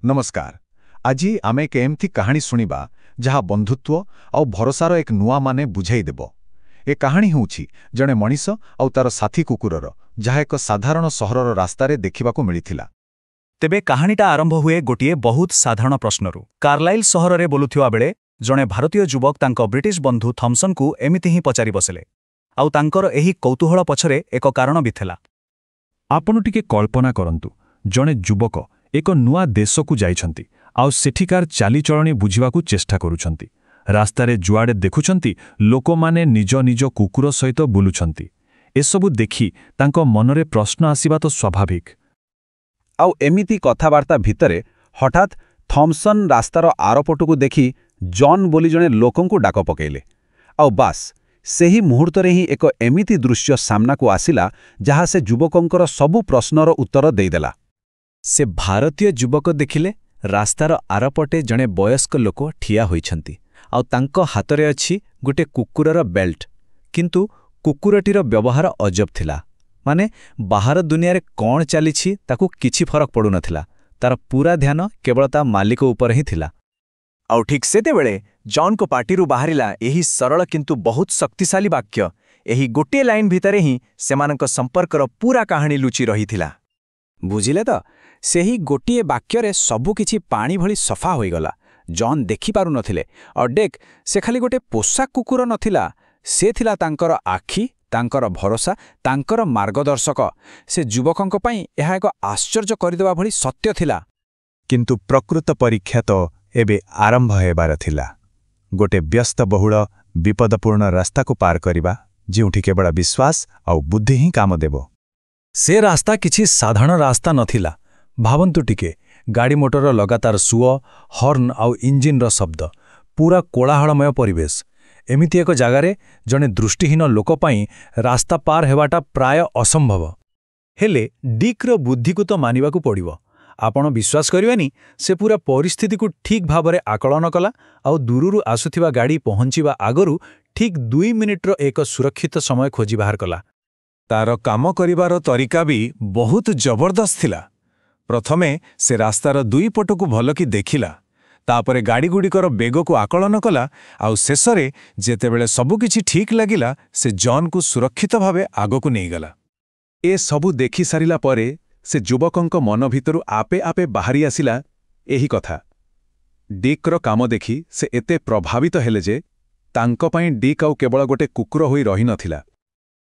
ନମସ୍କାର। ଆଜି ଆମେ ଏକ ଏମିତି କାହାଣୀ ଶୁଣିବା, ଯାହା ବନ୍ଧୁତ୍ୱ ଆଉ ଭରସାର ଏକ ନୂଆ ମାନେ ବୁଝାଇଦେବ। ଏ କାହାଣୀ ହେଉଛି ଜଣେ ମଣିଷ ଆଉ ତାର ସାଥୀ କୁକୁରର, ଯାହା ଏକ ସାଧାରଣ ସହରର ରାସ୍ତାରେ ଦେଖିବାକୁ ମିଳିଥିଲା। ତେବେ କାହାଣୀଟା ଆରମ୍ଭ ହୁଏ ଗୋଟିଏ ବହୁତ ସାଧାରଣ ପ୍ରଶ୍ନରୁ। କାର୍ଲାଇଲ୍ ସହରରେ ବୁଲୁଥିବା ବେଳେ ଜଣେ ଭାରତୀୟ ଯୁବକ ତାଙ୍କ ବ୍ରିଟିଶ ବନ୍ଧୁ ଥମ୍ସନଙ୍କୁ ଏମିତି ହିଁ ପଚାରି ବସିଲେ। ଆଉ ତାଙ୍କର ଏହି କୌତୂହଳ ପଛରେ ଏକ କାରଣ ବି ଥିଲା। ଆପଣ ଟିକେ କଳ୍ପନା କରନ୍ତୁ, ଜଣେ ଯୁବକ ଏକ ନୂଆ ଦେଶକୁ ଯାଇଛନ୍ତି ଆଉ ସେଠିକାର ଚାଲିଚଳଣି ବୁଝିବାକୁ ଚେଷ୍ଟା କରୁଛନ୍ତି। ରାସ୍ତାରେ ଯୁଆଡ଼େ ଦେଖୁଛନ୍ତି, ଲୋକମାନେ ନିଜ ନିଜ କୁକୁର ସହିତ ବୁଲୁଛନ୍ତି। ଏସବୁ ଦେଖି ତାଙ୍କ ମନରେ ପ୍ରଶ୍ନ ଆସିବା ତ ସ୍ୱାଭାବିକ। ଆଉ ଏମିତି କଥାବାର୍ତ୍ତା ଭିତରେ ହଠାତ୍ ଥମ୍ସନ୍ ରାସ୍ତାର ଆରପଟକୁ ଦେଖି ଜନ୍ ବୋଲି ଜଣେ ଲୋକଙ୍କୁ ଡାକ ପକାଇଲେ। ଆଉ ବାସ୍, ସେହି ମୁହୂର୍ତ୍ତରେ ହିଁ ଏକ ଏମିତି ଦୃଶ୍ୟ ସାମ୍ନାକୁ ଆସିଲା, ଯାହା ସେ ଯୁବକଙ୍କର ସବୁ ପ୍ରଶ୍ନର ଉତ୍ତର ଦେଇଦେଲା। ସେ ଭାରତୀୟ ଯୁବକ ଦେଖିଲେ, ରାସ୍ତାର ଆରପଟେ ଜଣେ ବୟସ୍କ ଲୋକ ଠିଆ ହୋଇଛନ୍ତି ଆଉ ତାଙ୍କ ହାତରେ ଅଛି ଗୋଟେ କୁକୁରର ବେଲ୍ଟ। କିନ୍ତୁ କୁକୁରଟିର ବ୍ୟବହାର ଅଜବ ଥିଲା। ମାନେ, ବାହାର ଦୁନିଆରେ କ'ଣ ଚାଲିଛି ତାକୁ କିଛି ଫରକ ପଡ଼ୁନଥିଲା। ତାର ପୂରା ଧ୍ୟାନ କେବଳ ତା ମାଲିକ ଉପରେ ହିଁ ଥିଲା। ଆଉ ଠିକ୍ ସେତେବେଳେ ଜନ୍ଙ୍କ ପାଟିରୁ ବାହାରିଲା ଏହି ସରଳ କିନ୍ତୁ ବହୁତ ଶକ୍ତିଶାଳୀ ବାକ୍ୟ। ଏହି ଗୋଟିଏ ଲାଇନ୍ ଭିତରେ ହିଁ ସେମାନଙ୍କ ସମ୍ପର୍କର ପୂରା କାହାଣୀ ଲୁଚି ରହିଥିଲା। ବୁଝିଲେ ତ, ସେହି ଗୋଟିଏ ବାକ୍ୟରେ ସବୁକିଛି ପାଣି ଭଳି ସଫା ହୋଇଗଲା। ଜନ୍ ଦେଖିପାରୁନଥିଲେ ଆଉ ଡିକ୍, ସେ ଖାଲି ଗୋଟେ ପୋଷା କୁକୁର ନଥିଲା। ସେ ଥିଲା ତାଙ୍କର ଆଖି, ତାଙ୍କର ଭରସା, ତାଙ୍କର ମାର୍ଗଦର୍ଶକ। ସେ ଯୁବକଙ୍କ ପାଇଁ ଏହା ଏକ ଆଶ୍ଚର୍ଯ୍ୟ କରିଦେବା ଭଳି ସତ୍ୟ ଥିଲା। କିନ୍ତୁ ପ୍ରକୃତ ପରୀକ୍ଷା ତ ଏବେ ଆରମ୍ଭ ହେବାର ଥିଲା। ଗୋଟେ ବ୍ୟସ୍ତବହୁଳ, ବିପଦପୂର୍ଣ୍ଣ ରାସ୍ତାକୁ ପାର କରିବା, ଯେଉଁଠି କେବଳ ବିଶ୍ୱାସ ଆଉ ବୁଦ୍ଧି ହିଁ କାମ ଦେବ। ସେ ରାସ୍ତା କିଛି ସାଧାରଣ ରାସ୍ତା ନଥିଲା। ଭାବନ୍ତୁ ଟିକେ, ଗାଡ଼ି ମୋଟରର ଲଗାତାର ସୁଅ, ହର୍ନ ଆଉ ଇଞ୍ଜିନ୍ର ଶବ୍ଦ, ପୁରା କୋଳାହଳମୟ ପରିବେଶ। ଏମିତି ଏକ ଜାଗାରେ ଜଣେ ଦୃଷ୍ଟିହୀନ ଲୋକ ପାଇଁ ରାସ୍ତା ପାର ହେବାଟା ପ୍ରାୟ ଅସମ୍ଭବ। ହେଲେ ଡିକ୍ର ବୁଦ୍ଧିକୁ ତ ମାନିବାକୁ ପଡ଼ିବ। ଆପଣ ବିଶ୍ୱାସ କରିବେନି, ସେ ପୁରା ପରିସ୍ଥିତିକୁ ଠିକ୍ ଭାବରେ ଆକଳନ କଲା ଆଉ ଦୂରରୁ ଆସୁଥିବା ଗାଡ଼ି ପହଞ୍ଚିବା ଆଗରୁ ଠିକ୍ 2 ମିନିଟ୍ର ଏକ ସୁରକ୍ଷିତ ସମୟ ଖୋଜି ବାହାର କଲା। ତାର କାମ କରିବାର ତରିକା ବି ବହୁତ ଜବରଦସ୍ତ ଥିଲା। ପ୍ରଥମେ ସେ ରାସ୍ତାର ଦୁଇ ପଟକୁ ଭଲକି ଦେଖିଲା, ତାପରେ ଗାଡ଼ିଗୁଡ଼ିକର ବେଗକୁ ଆକଳନ କଲା ଆଉ ଶେଷରେ ଯେତେବେଳେ ସବୁକିଛି ଠିକ୍ ଲାଗିଲା, ସେ ଜନ୍କୁ ସୁରକ୍ଷିତ ଭାବେ ଆଗକୁ ନେଇଗଲା। ଏ ସବୁ ଦେଖିସାରିଲା ପରେ ସେ ଯୁବକଙ୍କ ମନ ଭିତରୁ ଆପେ ଆପେ ବାହାରି ଆସିଲା ଏହି କଥା। ଡିକ୍ର କାମ ଦେଖି ସେ ଏତେ ପ୍ରଭାବିତ ହେଲେ ଯେ ତାଙ୍କ ପାଇଁ ଡିକ୍ ଆଉ କେବଳ ଗୋଟେ କୁକୁର ହୋଇ ରହିନଥିଲା।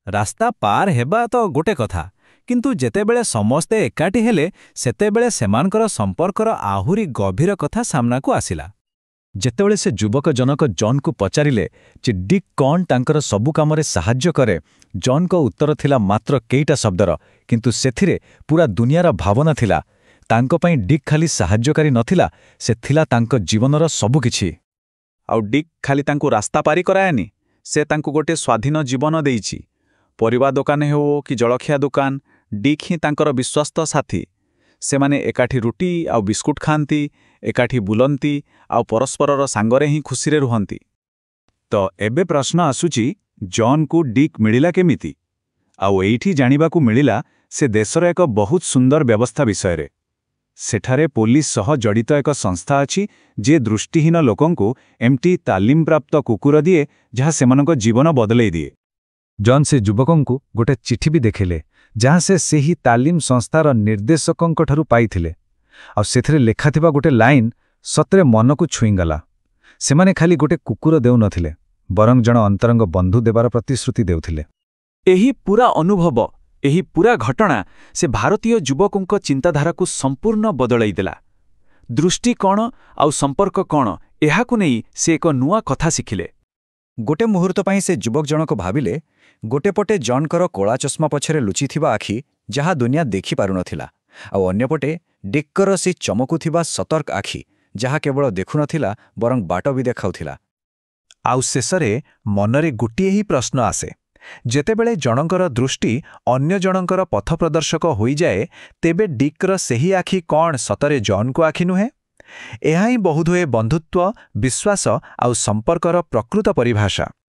ରାସ୍ତା ପାର ହେବା ତ ଗୋଟେ କଥା, କିନ୍ତୁ ଯେତେବେଳେ ସମସ୍ତେ ଏକାଠି ହେଲେ, ସେତେବେଳେ ସେମାନଙ୍କର ସମ୍ପର୍କର ଆହୁରି ଗଭୀର କଥା ସାମ୍ନାକୁ ଆସିଲା। ଯେତେବେଳେ ସେ ଯୁବକ ଜଣକ ଜନ୍କୁ ପଚାରିଲେ ଯେ ଡିକ୍ କ'ଣ ତାଙ୍କର ସବୁ କାମରେ ସାହାଯ୍ୟ କରେ, ଜନ୍ଙ୍କ ଉତ୍ତର ଥିଲା ମାତ୍ର କେଇଟା ଶବ୍ଦର, କିନ୍ତୁ ସେଥିରେ ପୁରା ଦୁନିଆର ଭାବନା ଥିଲା। ତାଙ୍କ ପାଇଁ ଡିକ୍ ଖାଲି ସାହାଯ୍ୟକାରୀ ନଥିଲା, ସେ ଥିଲା ତାଙ୍କ ଜୀବନର ସବୁକିଛି। ଆଉ ଡିକ୍ ଖାଲି ତାଙ୍କୁ ରାସ୍ତା ପାରି କରାଏନି, ସେ ତାଙ୍କୁ ଗୋଟେ ସ୍ୱାଧୀନ ଜୀବନ ଦେଇଛି। ପରିବା ଦୋକାନ ହେଉ କି ଜଳଖିଆ ଦୋକାନ, ଡିକ୍ ହିଁ ତାଙ୍କର ବିଶ୍ୱସ୍ତ ସାଥୀ। ସେମାନେ ଏକାଠି ରୁଟି ଆଉ ବିସ୍କୁଟ ଖାଆନ୍ତି, ଏକାଠି ବୁଲନ୍ତି ଆଉ ପରସ୍ପରର ସାଙ୍ଗରେ ହିଁ ଖୁସିରେ ରୁହନ୍ତି। ତ ଏବେ ପ୍ରଶ୍ନ ଆସୁଛି, ଜନ୍କୁ ଡିକ୍ ମିଳିଲା କେମିତି? ଆଉ ଏଇଠି ଜାଣିବାକୁ ମିଳିଲା ସେ ଦେଶର ଏକ ବହୁତ ସୁନ୍ଦର ବ୍ୟବସ୍ଥା ବିଷୟରେ। ସେଠାରେ ପୋଲିସ ସହ ଜଡ଼ିତ ଏକ ସଂସ୍ଥା ଅଛି, ଯିଏ ଦୃଷ୍ଟିହୀନ ଲୋକଙ୍କୁ ଏମିତି ତାଲିମପ୍ରାପ୍ତ କୁକୁର ଦିଏ, ଯାହା ସେମାନଙ୍କ ଜୀବନ ବଦଳେଇ ଦିଏ। ଜନ୍ ସେ ଯୁବକଙ୍କୁ ଗୋଟେ ଚିଠି ବି ଦେଖେଇଲେ, ଯାହା ସେ ସେହି ତାଲିମ ସଂସ୍ଥାର ନିର୍ଦ୍ଦେଶକଙ୍କଠାରୁ ପାଇଥିଲେ। ଆଉ ସେଥିରେ ଲେଖାଥିବା ଗୋଟେ ଲାଇନ୍ ସତରେ ମନକୁ ଛୁଇଁଗଲା। ସେମାନେ ଖାଲି ଗୋଟେ କୁକୁର ଦେଉନଥିଲେ, ବରଂ ଜଣେ ଅନ୍ତରଙ୍ଗ ବନ୍ଧୁ ଦେବାର ପ୍ରତିଶ୍ରୁତି ଦେଉଥିଲେ। ଏହି ପୁରା ଅନୁଭବ, ଏହି ପୁରା ଘଟଣା ସେ ଭାରତୀୟ ଯୁବକଙ୍କ ଚିନ୍ତାଧାରାକୁ ସମ୍ପୂର୍ଣ୍ଣ ବଦଳାଇ ଦେଲା। ଦୃଷ୍ଟି କ'ଣ ଆଉ ସମ୍ପର୍କ କ'ଣ, ଏହାକୁ ନେଇ ସେ ଏକ ନୂଆ କଥା ଶିଖିଲେ। ଗୋଟେ ମୁହୂର୍ତ୍ତ ପାଇଁ ସେ ଯୁବକ ଜଣକ ଭାବିଲେ, ଗୋଟେ ପଟେ ଜନ୍ଙ୍କର କଳା ଚଷମା ପଛରେ ଲୁଚିଥିବା ଆଖି, ଯାହା ଦୁନିଆ ଦେଖିପାରୁନଥିଲା, ଆଉ ଅନ୍ୟପଟେ ଡିକ୍କର ସେ ଚମକୁଥିବା ସତର୍କ ଆଖି, ଯାହା କେବଳ ଦେଖୁନଥିଲା ବରଂ ବାଟ ବି ଦେଖାଉଥିଲା। ଆଉ ଶେଷରେ ମନରେ ଗୋଟିଏ ହିଁ ପ୍ରଶ୍ନ ଆସେ, ଯେତେବେଳେ ଜଣଙ୍କର ଦୃଷ୍ଟି ଅନ୍ୟ ଜଣଙ୍କର ପଥପ୍ରଦର୍ଶକ ହୋଇଯାଏ, ତେବେ ଡିକ୍ର ସେହି ଆଖି କ'ଣ ସତରେ ଜନ୍ଙ୍କ ଆଖି ନୁହେଁ? ଏହା ହିଁ ବୋଧହୁଏ ବନ୍ଧୁତ୍ୱ, ବିଶ୍ୱାସ ଆଉ ସମ୍ପର୍କର ପ୍ରକୃତ ପରିଭାଷା।